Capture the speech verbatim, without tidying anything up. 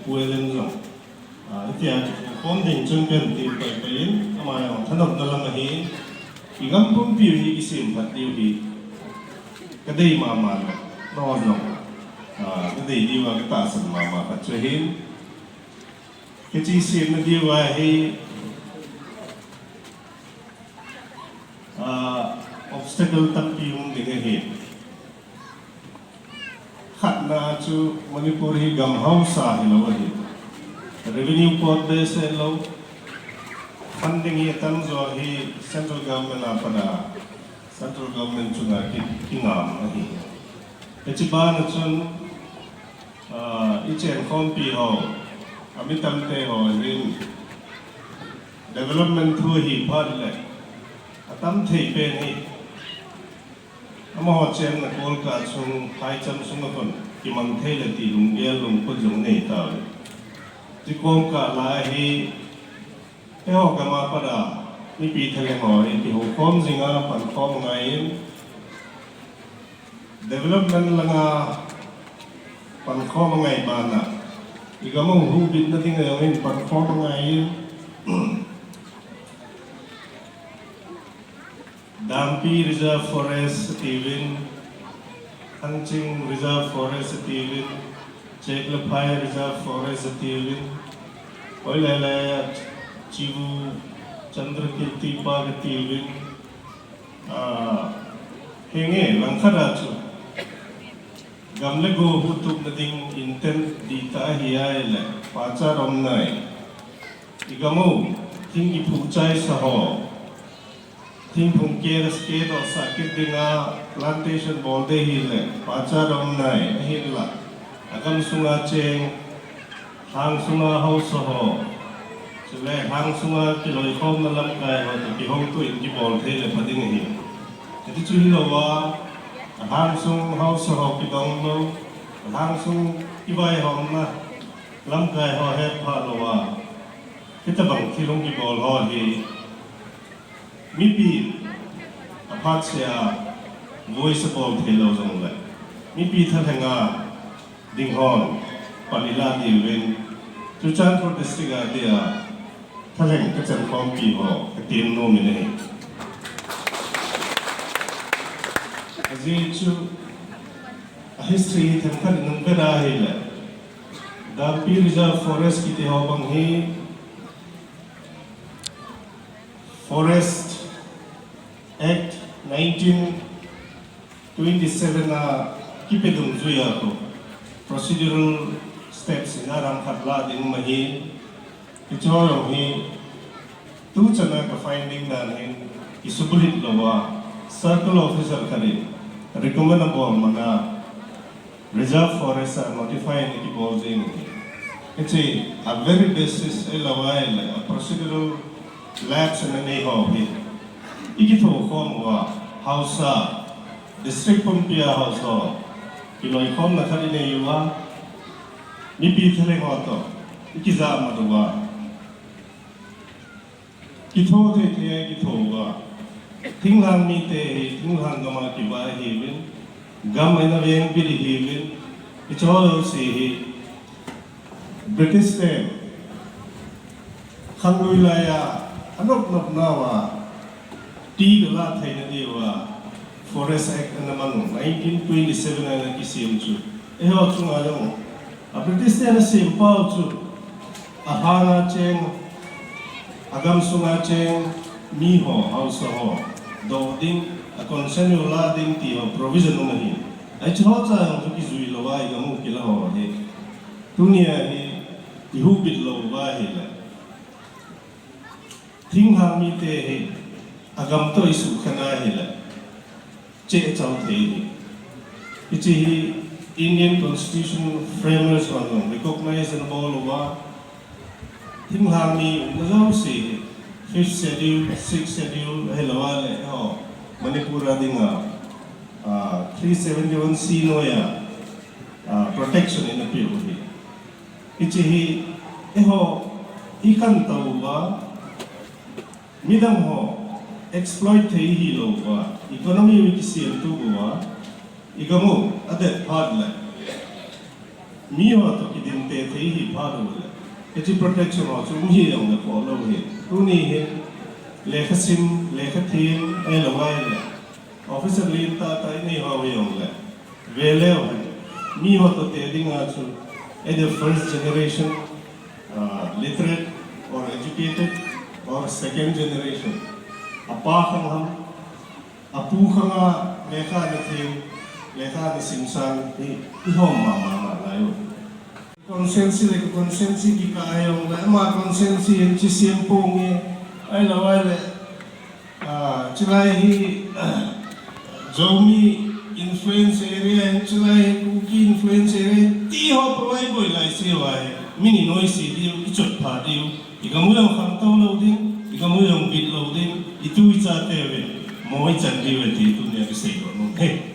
Pu Ellen jong, ah, hitia kikhom ding chun ken ti pai pai in, ama jong thanopna lam ahi, i gam pumpi u hi kisem phat diu hi ka dei mama le, nangho jong, ah, na dei diu a ka tahsan mama khat chu ahin. Hiche semna diu a hi, ah, obstacle tampi um ding ahi. Khatna chu Manipur hi gam hausa hilou ahi. Revenue pot base hilou. Funding hi atamjo hi central government a pat a, central government chunga ki, kingam ahi. Hiche bana chun, ah, i chenkhompi ho, a mi tamte ho hin development thu hi phat le, atam thei pen hi. Amaho chenna Kolkah chung, phaicham sunga khun kimang thei le ti lunggel lungput jong nei tauve. Ti Kolkah lai hi, eiho gam a pat a, mipi thalheng ho hi kihoukhom jinga, pankhom angaiyin, development langa pankhom angai bana, i gam u huhbitna dinga jong hin pankhom angaiyin, Dampi Reserve Forest atiuvin, Hangching Reserve Forest atiuvin, Cheklaphai Reserve Forest atiuvin, hoilele Chivu Chandrakirti Park atiuvin, ah, henge langkhat a chu gam le go huhtupna ding intent dihtah ahi ahile, pachat aum nai. I gam u, thing kiphuh chaisa ho, thingphung ke, ke dohsah kit dinga plantation bol ding ahile, pachat aum nai, ahinla, agam sunga cheng, lhang sunga haosa ho, chule lhang sunga kiloikhomna lamkai ho toh kihouto in kibol thei le pha ding ahi. Hiti chu hilouva, lhang sung haosa ho kidong lou, lhang sung kivaihomna lamkai ho hetphah louva, hitobang thil hung kibol ho hi, mipi aphatsea voice abol theilou jongle, mipi thalhenga dinghon pan ila diuvin, Churachandpur District a dia thalheng kachenkhompi ho katem nom in ahi. Ajeh chu a history hi themkhat in nung vet ahile, Dampi Reserve Forest kiti ho bang hi Forest Act nineteen twenty-seven a kipe dungjuia khu procedural steps in aram khat la ding um ahi. Hicheho jong hi tuchana ka finding dan hin kisubulhit louva, circle officer khat in recommend abol mana, Reserve Forest a notify ana kibol jeng ahi. Hiche a very basis ahilou ahile a procedural lapse ana nei ho hi, i kithokhom uva, haosa, district pumpia haosa, kiloikhomna khat i nei uva, mipi thalheng ho toh i kijamat uva, kitho thei thei a kitho uva. Thinglhang mite hi, thinglhang gam a kiva ahiuvin, gam eina veng bit ahiuvin, hicheho jouse hi British ten khanglui laiya anop nop nauva, ti kalah theina diuva Forest Act ana man u, nineteen twenty-seven a ana kisem chu. Eiho chunga jong, a British ten asem pau chu, alhanga cheng, agam sunga cheng miho, haosa ho doh ding, a consent u la ding ti ho provision um ahi. Hicheho cha jong chu kijui louva i gam u kila ho hi, tunia hi i huhbit lou uva ahile, thinglhang mite hi agam toh i sukhen ahile, cheh chau thei ahi. Hiche hi Indian Constitution framers hon jong recognize ana bol uva, thinglhang mi umna jouse hi Fifth Schedule, Sixth Schedule ahilou le, eiho Manipur a dinga, ah, three seventy-one C noiya, ah, protection ana peh u ahi. Hiche hi eiho i khantou uva, midang ho exploit thei ihilouva, economy u i kisem tup uva, i gam u adet phat le, miho toh ki Tin te thei hi pha lo le. Hiche protection ho chu um hi jong le pho lo hi. Tuni hin lekha sim, lekha them, ahilou le officer lentah tah inei ho jong le. Ve leu hen. Mi ho toh te dinga chu either first generation, uh, literate or educated or second generation. Apa khang ham, apu khang a lekha ana them, lekha ana sim sang hi, i hom mama nalai u. Constituency le constituency kikah a jong le, ama constituency hin hiche sem ponge, ahilou le, ah, chulai hi, Zomi influence area, chulai hi Kuki influence area, ti ho provide boi lai se uva hi, mi ni noise diu, i chot pha diu, i gam u jong khangtou lou ding, i gam u jong bit lou ding, i tu i chate uvin, mo i chan diu e ti tunia kisei lou nom e.